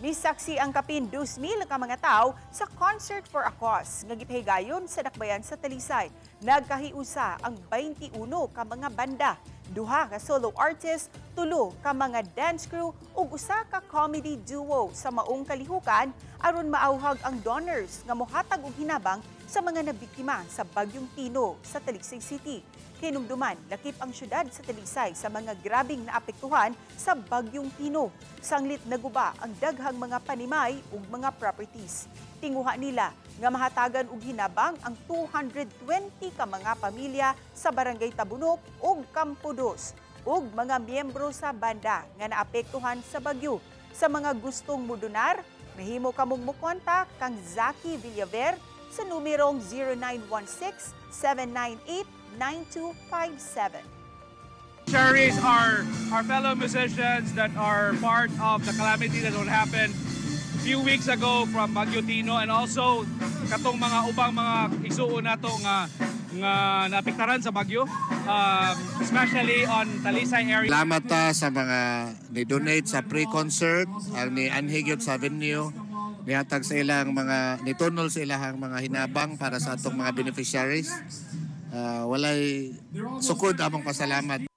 Misaksi ang kapin 2,000 ka mga tao sa Concert for a Cause nga gipahigayon sa dakbayan sa Talisay. Nagkahiusa ang 21 ka mga banda, duha ka solo artist, tulo ka mga dance crew ug usa ka comedy duo sa maong kalihukan aron maauhag ang donors nga mohatag og hinabang sa mga nabiktima sa Bagyong Tino sa Talisay City. Hinumduman, lakip ang syudad sa Talisay sa mga grabing naapektuhan sa Bagyong Tino. Sanglit naguba ang daghang mga panimay ug mga properties. Tinguha nila nga mahatagan og hinabang ang 220 ka mga pamilya sa Barangay Tabunok ug Campo Dos ug mga miyembro sa banda nga naapektuhan sa bagyo. Sa mga gustong mudunar, mahimo kamong mukontak kang Zaki Villaver sa numerong 0916-798-9257. Cherish our fellow musicians that are part of the calamity that will happen few weeks ago from Bagyo Tino and also katong mga ubang mga igsuon nato nga naapektaran sa bagyo, especially on Talisay area. Salamat ta sa mga ni-donate sa pre-concert, ang ni-anhi gyud sa venue, nihatag sa ilang mga nitunol sa ilang mga hinabang para sa atong mga beneficiaries. Walay sukod among pasalamat.